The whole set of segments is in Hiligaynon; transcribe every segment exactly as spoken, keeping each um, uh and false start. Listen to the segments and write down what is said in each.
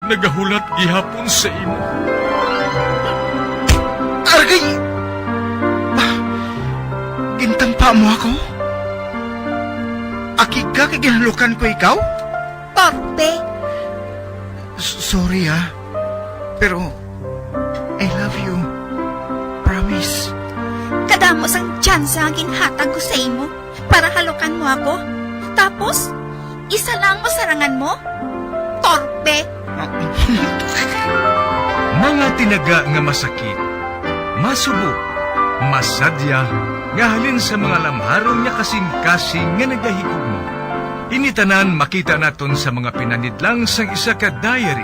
nagahulat gihapon sa imo. Aragay! Ba, gintampa mo ako? Akig ka kay ginhalukan ko ikaw? Torpe! S-, sorry, ah. Pero, I love you. Promise. Kadamo sang tsansa ang ginhatag ko sa imo para halukan mo ako. Tapos, isa lang masarangan mo? Torpe! Mga tinaga nga masakit, masubo, masadya, nga halin sa mga lamharon nga kasing-kasing nga nagahigugma. Ini tanan makita naton sa mga pinanidlang sang isa ka diary.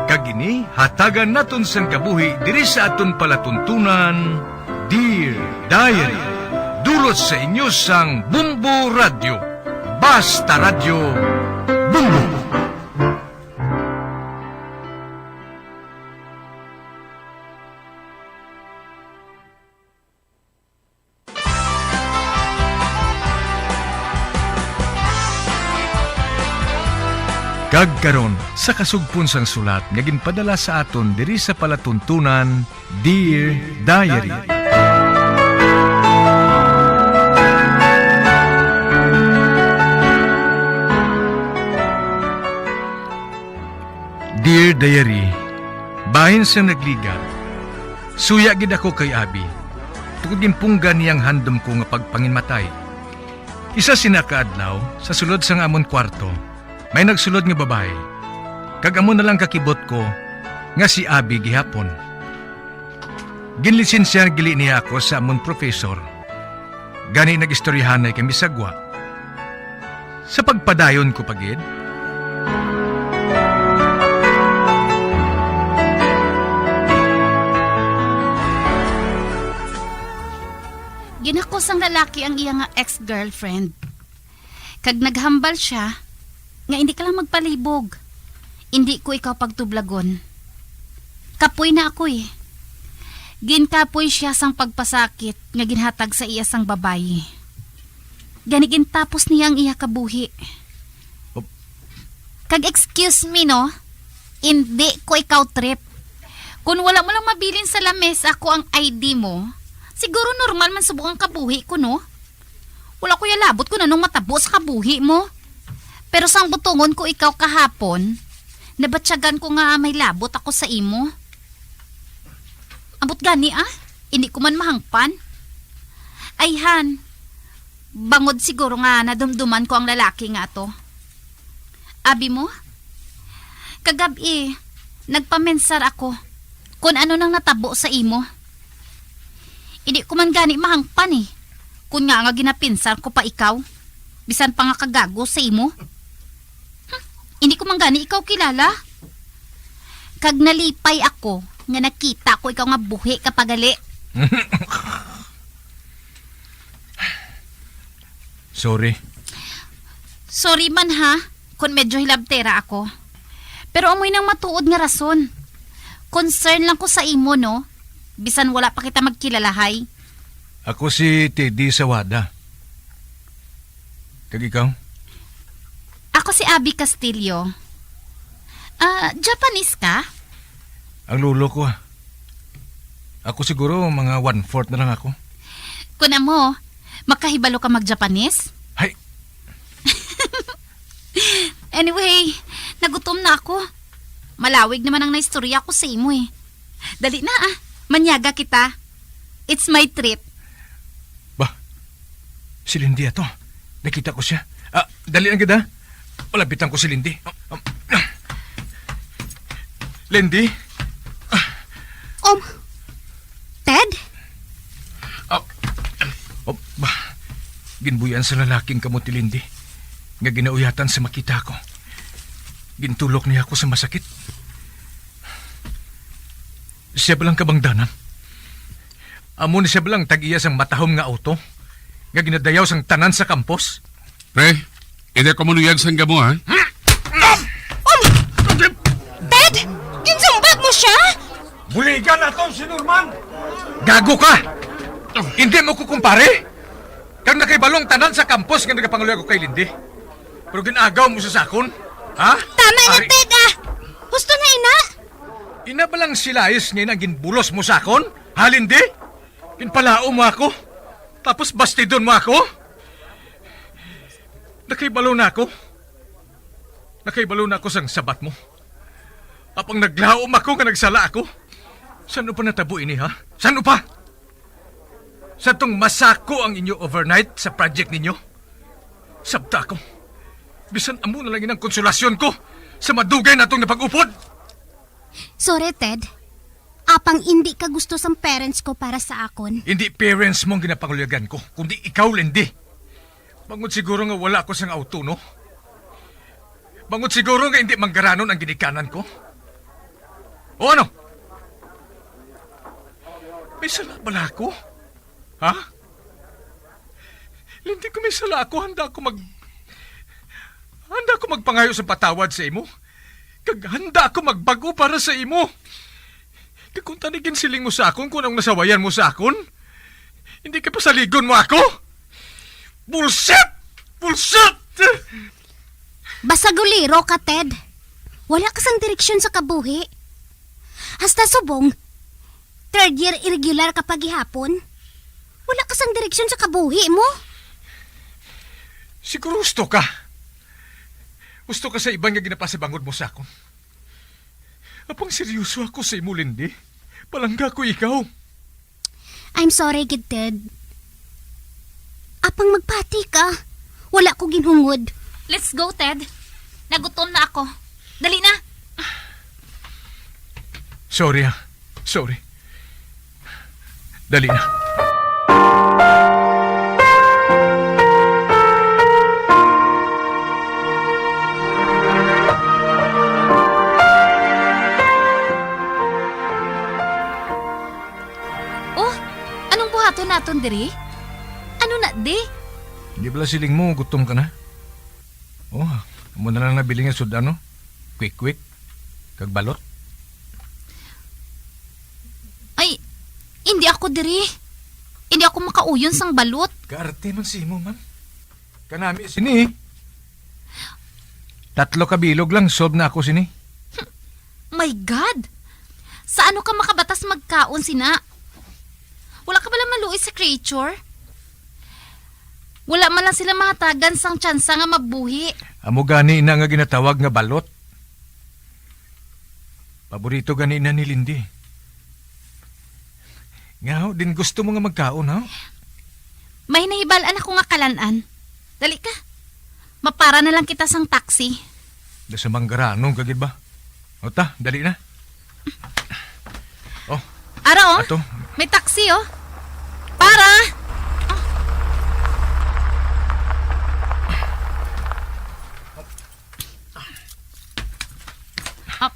Kag ini hatagan naton sang kabuhi diri sa aton palatuntunan, Dear Diary. Dulot sa inyo sang Bumbo Radyo. Basta Radyo, Bumbo. Kag karon, sa kasugpon sang sulat nga ginpadala sa aton diri sa palatuntunan, Dear Diary. Dear Diary, bahin sang nagligad, suya gid ako kay Abi, tungod ginpunggan niya ang handom ko nga pagpanginmatay. Isa sina ka adlaw, sa sulod sang amon kwarto, may nagsulod nga babayi, kag amo na lang kakibot ko nga si Abi gihapon. Ginlisensyar gid niya ako sa amon profesor, gani nag-istoryahanay kami sa gwa. Sa pagpadayon ko pa gid, ginako sang lalaki ang iya nga ex-girlfriend. Kag naghambal sia nga indi ka lang magpalibog. Indi ko ikaw pagtublagon. Kapoy na ako, eh. Ginkapoy sia sang pagpasakit nga ginhatag sa iya sang babayi. Gani gintapos niya ang iya kabuhi. Op. Kag excuse me, no? Indi ko ikaw trip. Kung wala mo lang mabilin sa lamesa ko ang I D mo, siguro normal man subong ang kabuhi ko, no? Wala ko yalabot kung anong matabo sa kabuhi mo. Pero sang butongon ko ikaw kahapon, nabatyagan ko nga may labot ako sa imo. Ambot gani, ah, hindi ko man mahangpan. Ay, Han, bangod siguro nga nadumduman ko ang lalaki nga ato. Abi mo, kagab-i, nagpamensar ako kung ano nang natabo sa imo. Hindi ko man gani mahangpan, eh, kung nga nga ginapinsar ko pa ikaw, bisan pa nga kagago sa imo. Hmm, hindi ko man gani ikaw kilala. Kag nalipay ako nga nakita ko ikaw nga buhi ka pa gali. Sorry. Sorry man, ha, kung medyo hilabtera ako. Pero amoy nang matuod nga rason. Concern lang ko sa imo, no? Bisan wala pa kita magkilalahay. Ako si Teddy Sawada. Kag ikaw? Ako si Abby Castillo. Ah, Japanese ka? Ang lolo ko, ah. Ako siguro mga one-fourth na lang ako. Kun amo, makahibalo ka mag-Japanese? Hay! Anyway, nagutom na ako. Malawig naman ang naistorya ko sa imo, eh. Dali na, ah. Manyaga kita. It's my treat. Ba, si Lindy ato. Nakita ko siya. Ah, dali lang gid, ha. Malapitan ko si Lindy. Um, um, Lindy? Um, Ted? Ah, oh, ba, ginbuy-an sa lalaki ang kamot ni Lindy nga ginauyatan sa makita ko. Gintulok niya ako sa masakit. Siya ba lang kabangdanan? Amo ni siya ba lang tag-iya sang matahom nga auto nga ginadayaw sang tanan sa campus? Pre, hindi ko manuyag sang gamo, ha? Um! Ted! Ginsumbat mo siya? Buligan naton si Norman! Gago ka! Hindi mo ko kumpare! Kag nakahibalo ang tanan sa campus nga nagapangaluy ako kay Lindy. Pero gin-agaw mo sa sakon? Ha? Tama na, Ari- Ted, ah! Husto na Ina ba lang si Lais nga ina ang ginbulos mo sa akon? Ha, Lindy? Ginpalaom mo ako? Tapos bastidon mo ako? Nakahibalo na ako. Nakahibalo na ako sang sabat mo. Apang naglaom ako nga nagsala ako. San-o pa natabo ini, ha? San-o pa? Sa tong masako ang inyo overnight sa project ninyo? Sabta ko. Bisan amo na lang inang konsolasyon ko sa madugay natong napag-upod. Sorry, Ted. Apang indi ka gusto sang parents ko para sa akon. Hindi parents mo ang ginapangulyagan ko, kundi ikaw, Lindy. Bangod siguro nga wala ko sang auto, no? Bangod siguro nga hindi manggaranon ang ginikanan ko. O ano? May sala bala ako? Ha? Lindy, kung may sala ako, handa ako mag-, handa ako magpangayo sa patawad sa imo. Kag handa ako magbag-o para sa imo. Kag kung tani ginsiling mo sa akon kung anong nasawayan mo sa akon, hindi kay pasaligon mo ako? Bullshit! Bullshit! Basta guliro ka, Ted. Wala ka sang direksyon sa kabuhi. Hasta subong, third year irregular ka pa gihapon. Wala ka sang direksyon sa kabuhi mo. Siguro gusto ka. Gusto ka sa iban nga ginapasabangod mo sa akon. Apang seryoso ako sa imo, Lindy. Palangga ko ikaw. I'm sorry, gid, Ted. Apang magpati ka. Wala ko ginhungod. Let's go, Ted. Nagutom na ako. Dali na. Sorry, ah. Sorry. Dali na. Oh, anong buhaton naton diri? Ano na, di? Di bala siling mo, gutom ka na? Oh, amo na lang nabilin nga sud-an, no? Quick-quick. Kag balot. Ay, hindi ako diri. Hindi ako makauyon sang balot. Kaarte man si imo, man. Kanami sini. Tatlo ka bilog lang, solve na ako sini. My God! Sa ano ka makabatas magkaon sina? Wala ka bala maluoy sa creature? Wala man lang sila mahatagan sang tsansa nga mabuhi. Amo gani na nga ginatawag nga balot. Paborito gani na ni Lindy. Nga, din gusto mo nga magkaon, ha? May nahibal-an ako nga kalan-an. Dali ka. Mapara na lang kita sang taxi. Da sa manggaranon ka gid ba? O ta, dali na. Oh, Ara, oh. Ato. May taxi, oh. Para. Up.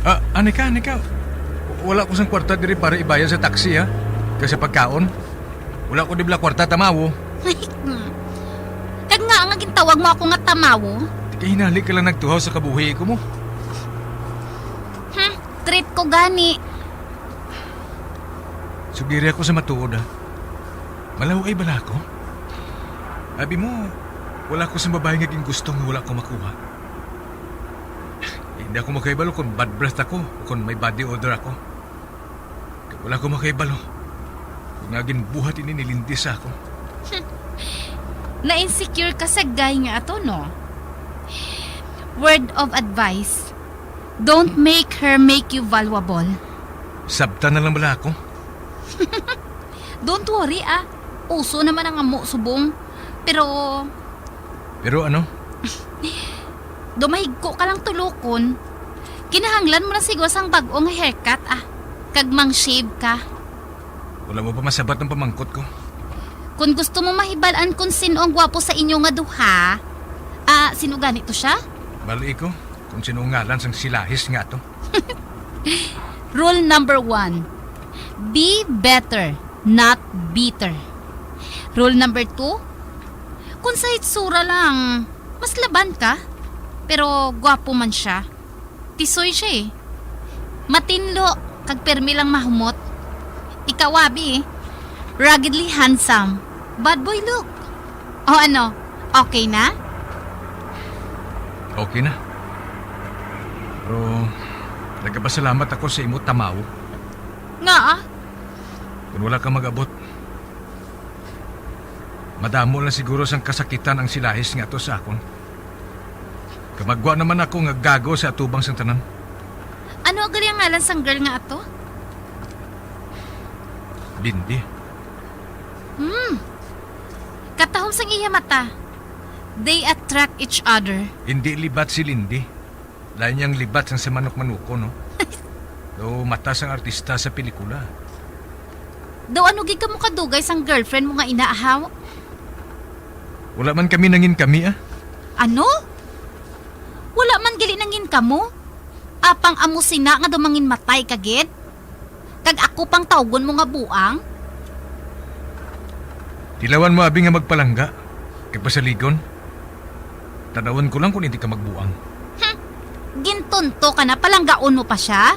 Ah, ani ka, ani ka. Wala ko sang kwarta diri para ibayad sa taxi, ha? Kag sa pagkaon. Wala ko di bala kwarta, tamawo. Kag nga nga gintawag mo ako nga tamawo? Di kay hinali ka lang nagtuhaw sa kabuhi ko mo. Hmm, treat ko gani. Sugiri ako sa matuod, ha. Malaw-ay bala ako? Abi mo, wala ko sa babae nga gingusto nga wala ko makuha. Hindi ako makahibalo kung bad breath ako o kung may body odor ako. Kag wala ko makahibalo kung nga ginbuhat ini ni Lindy sa ako. Na-insecure ka sa guy nga ato, no? Word of advice, don't make her make you valuable. Sabta na lang bala ako? Don't worry, ah. Uso naman ang amo subong. Pero Pero ano? Do mahigko ka lang tulokon. Kinahanglan mo na siguro sang bag-o nga haircut, ah. Kag mang shave ka. Wala mo pa masabat ang pamangkot ko. Kung gusto mo mahibal-an kung sino ang gwapo sa inyo nga duha, ah, sino gani to siya? Bal-i ko kung sino ang ngalan sang silahis nga to. Rule number one, be better, not bitter. Rule number two, kung sa hitsura lang, mas laban ka, pero gwapo man siya. Tisoy siya eh. Matinlo, kag permi lang mahumot. Ikaw, abi, ruggedly handsome. Bad boy look. O ano, okay na? Okay na. Pero nagapasalamat ako sa imo, Tamao. Ngaa? Kung wala ka mag-abot, madamo lang siguro sang kasakitan ang silahis nga ato sa akon. Kamagwa naman ako nga gago sa atubang sang tanan. Ano gali ang ngalan sang girl nga ato? Lindy. Hmm. Katahom sang iya mata. They attract each other. Hindi libat si Lindy. Lain niyang libat sang sa manok-manukon, no? Daw mata sang artista sa pelikula. Daw ano gid kamo kadugay sang girlfriend mo nga ina, haw? Wala man kami nangin kami, ah. Ano? Wala man gali nangin kamo? Apang amo sina nga daw manginmatay ka gid? Kag ako pang tawgon mo nga buang? Tilawan mo abi nga magpalangga kag pasaligon. Tanawon ko lang kung hindi ka magbuang. Hmm. Gintunto ka na, palanggaon mo pa sia?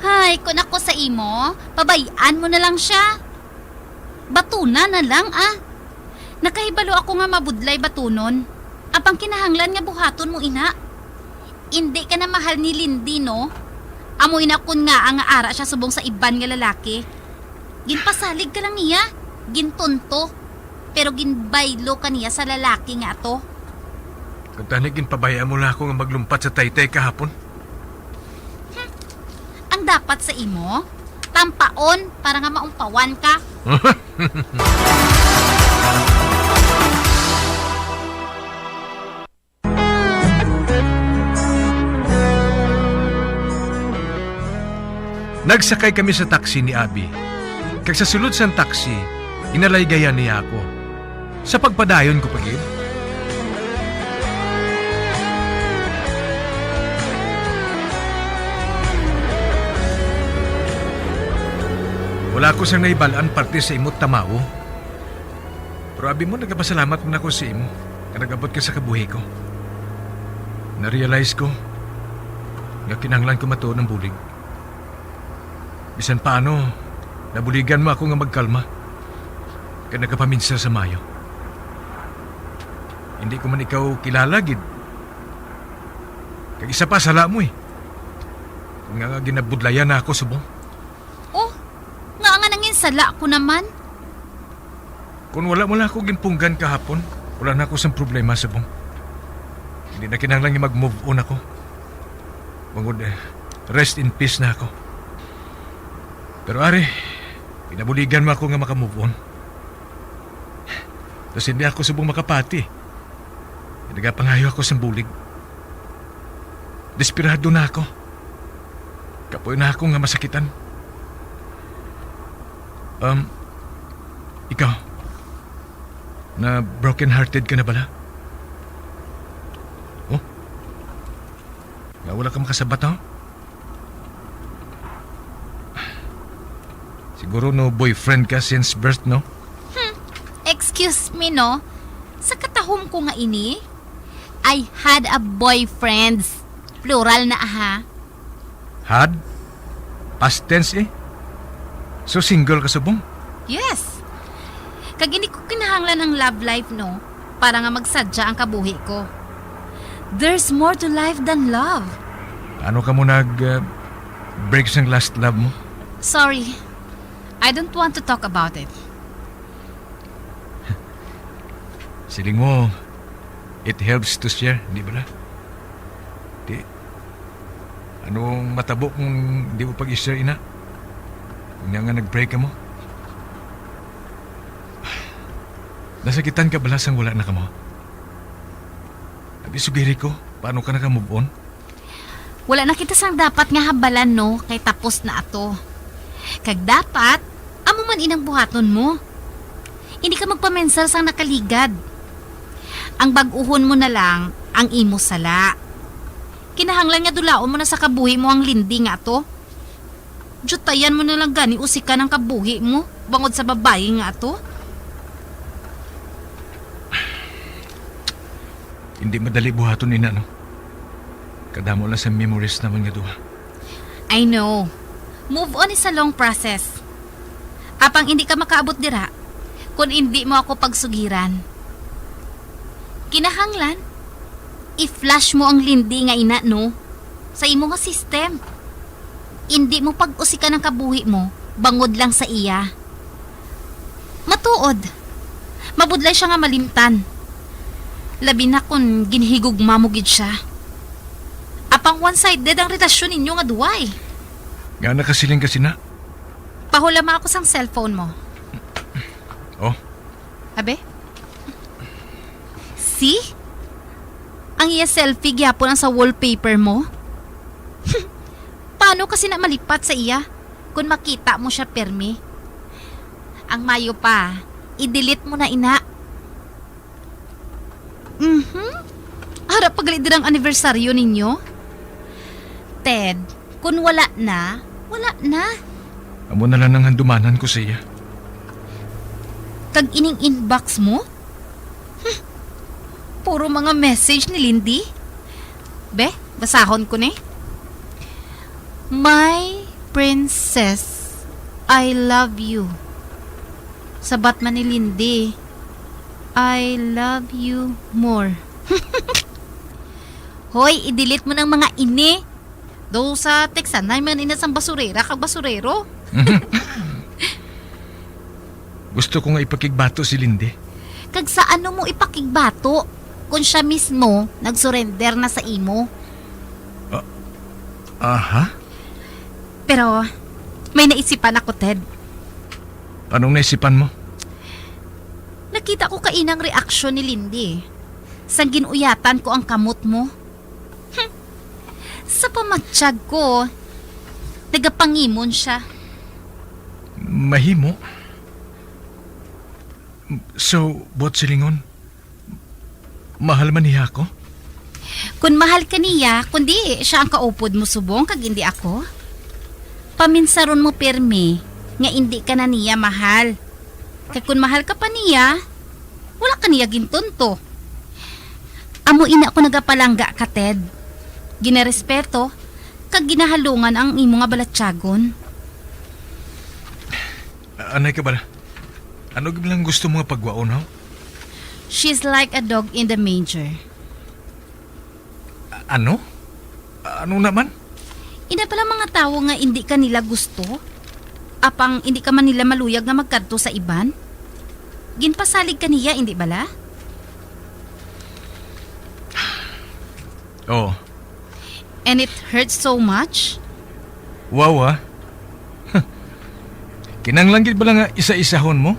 Hay, kun ako sa imo, pabay-an mo na lang sia. Batuna na lang, ah. Nakahibalo ako nga mabudlay batunon. Apang kinahanglan nga buhaton mo ina. Indi ka na mahal ni Lindy, no? Amo ina kun ngaa nga ara sia subong sa iban nga lalaki. Ginpasalig ka lang niya, gintunto, pero ginbaylo ka niya sa lalaki nga ato. Kuntani, ginpabay-an mo lang ako nga maglumpat sa taytay kahapon. Hmm. Ang dapat sa imo, tampaon para nga maumpawan ka. Nagsakay kami sa taxi ni Abby. Kag sa sulod sang taxi, ginalaygayan niya ako. Sa pagpadayon ko pa gid. Wala ko sang nahibal-an parte sa imo, Tamao. Pero abi mo, nagapasalamat man ako sa imo nga nag-abot ka sa kabuhi ko. Na-realize ko nga kinahanglan ko matuod ang bulig. Bisan paano, nabuligan mo ako nga magkalma kag nagapaminsar sa maayo. Hindi ko man ikaw kilala gid. Kag isa pa, sala mo eh. Kung nga, nga ginabudlayan na ako subong. Oh, nga nga nangin sala ko naman. Kung wala mo lang ako ginpunggan kahapon, wala na ako sang problema subong. Hindi na kinahanglan nga mag-move on ako. Bangod, eh, rest in peace na ako. Pero ari, pinabuligan mo ako nga maka-move on. Tapos hindi ako subong makapati. Nagapangayo ako sang bulig. Desperado na ako. Kapoy na ako nga masakitan. Um, ikaw, na broken-hearted ka na bala? Oh? Nga wala ka makasabat, ha? Siguro no boyfriend ka since birth, no? Hmm. Excuse me, no? Sa katahom ko nga ini, I had a boyfriends. Plural na, ha? Had? Past tense, eh. So, single ka subong? Yes. Kag hindi ko kinahanglan ang love life, no, para nga magsadya ang kabuhi ko. There's more to life than love. Ano ka mo nag, uh, break sang last love mo? Sorry. I don't want to talk about it. Siling mo, it helps to share, di ba na? Di, anong matabo kung di mo pag-i-share, ina? Kung nga nga nag-break ka mo? Nasakitan ka bala sang wala na ka mo? Abi, sugiri ko, paano ka naka-move on? Wala na kita sang dapat nga habalan, no, kay tapos na ato. Kag dapat, amo man inang buhaton mo. Hindi ka magpamensar sang nakaligad. Ang bag-uhon mo na lang ang imo sala. Kinahanglan nga dulaon mo na sa kabuhi mo ang Lindy nga ato. Diyutayan mo na lang gani usikan ang kabuhi mo bangod sa babayi nga ato. Hindi madali buhaton ina, no? Kadamo lang sa memories naman nga duha. I know. Move on is a long process. Apang hindi ka makaabot dira kung hindi mo ako pagsugiran. Kinahanglan, i-flash mo ang Lindy nga ina, no, sa imo nga system. Indi mo pag-usikan ang kabuhi mo bangod lang sa iya. Matuod, mabudlay siya nga malimtan. Labi na kon ginhigugma mo gid siya. Apang one-sided ang relasyon ninyo nga duway. Nga nakasiling ka sina? Pahulama ako sang cellphone mo. Oh. Abe? See? Ang iya selfie gyapon ang sa wallpaper mo? Paano ka sina malipat sa iya kung makita mo siya permi? Ang mayo pa, i-delete mo na ina. Mhm. Ara pa gali dirang anibersaryo ninyo? Ted, kun wala na, wala na. Amo na lang ang handumanan ko sa iya. Kag ining inbox mo? Hmm. Puro mga message ni Lindy. Be, basahon ko ni. "My princess, I love you." Sabat man ni Lindy, "I love you more." Hoy, i-delete mo nang mga ini. Daw sa teksanay man ina sang basurera kag basurero. Gusto ko nga ipakigbato si Lindy. Kag sa ano mo ipakigbato kung siya mismo nag-surrender na sa imo? Ah, aha? Pero may naisipan ako, Ted. Anong naisipan mo? Nakita ko kainang reaksyon ni Lindy sang gin-uyatan ko ang kamot mo. Hmm. Sa pamatyag ko, nagapangimon siya. Mahimo. So, buot silingon, mahal man niya ako? Kun mahal ka niya, kundi siya ang kaupod mo subong kag indi ako. Paminsaron mo pirmi nga indi ka na niya mahal. Kay kun mahal ka pa niya, wala ka niya gintunto. Amo ina ko nagapalangga ka, Ted. Ginarespeto kag ginahalungan ang imo nga balatyagon. Ah, anay ka bala? Ano gid lang gusto mo nga pagwaon, ha? She's like a dog in the manger. A-, ano? Ano naman? Ina pala mga tawo nga indi ka nila gusto, apang indi ka man nila maluyag nga magkadto sa iban. Ginpasalig ka niya, indi bala? Oo. And it hurts so much? Wow, ah. Kinahanglan gid bala nga isa-isahon mo?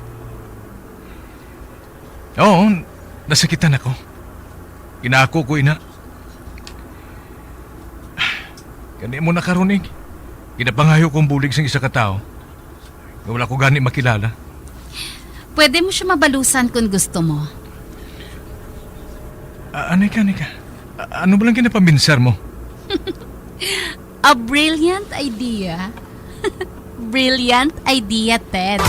Oo, nasakitan ako. Ginako ko ina. Gani mo na karon, eh. Ginapangayo kong bulig sang isa ka tawo nga wala ko gani makilala. Pwede mo siya mabalusan kung gusto mo. Ah, anay ka, anay ka. Ah, ano ba lang ginapaminsar mo? A brilliant idea. Brilliant idea, Ted.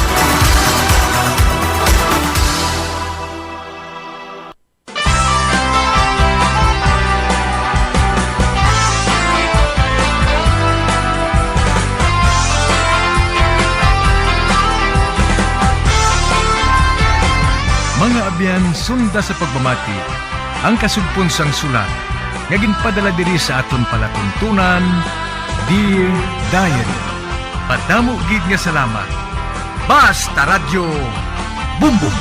Mga abyan, sunda sa pagpamati ang kasugpon sang sulat nga ginpadala diri sa aton palatuntunan, Dear Diary. Madamo gid nga salamat. Basta Radyo Bumbong.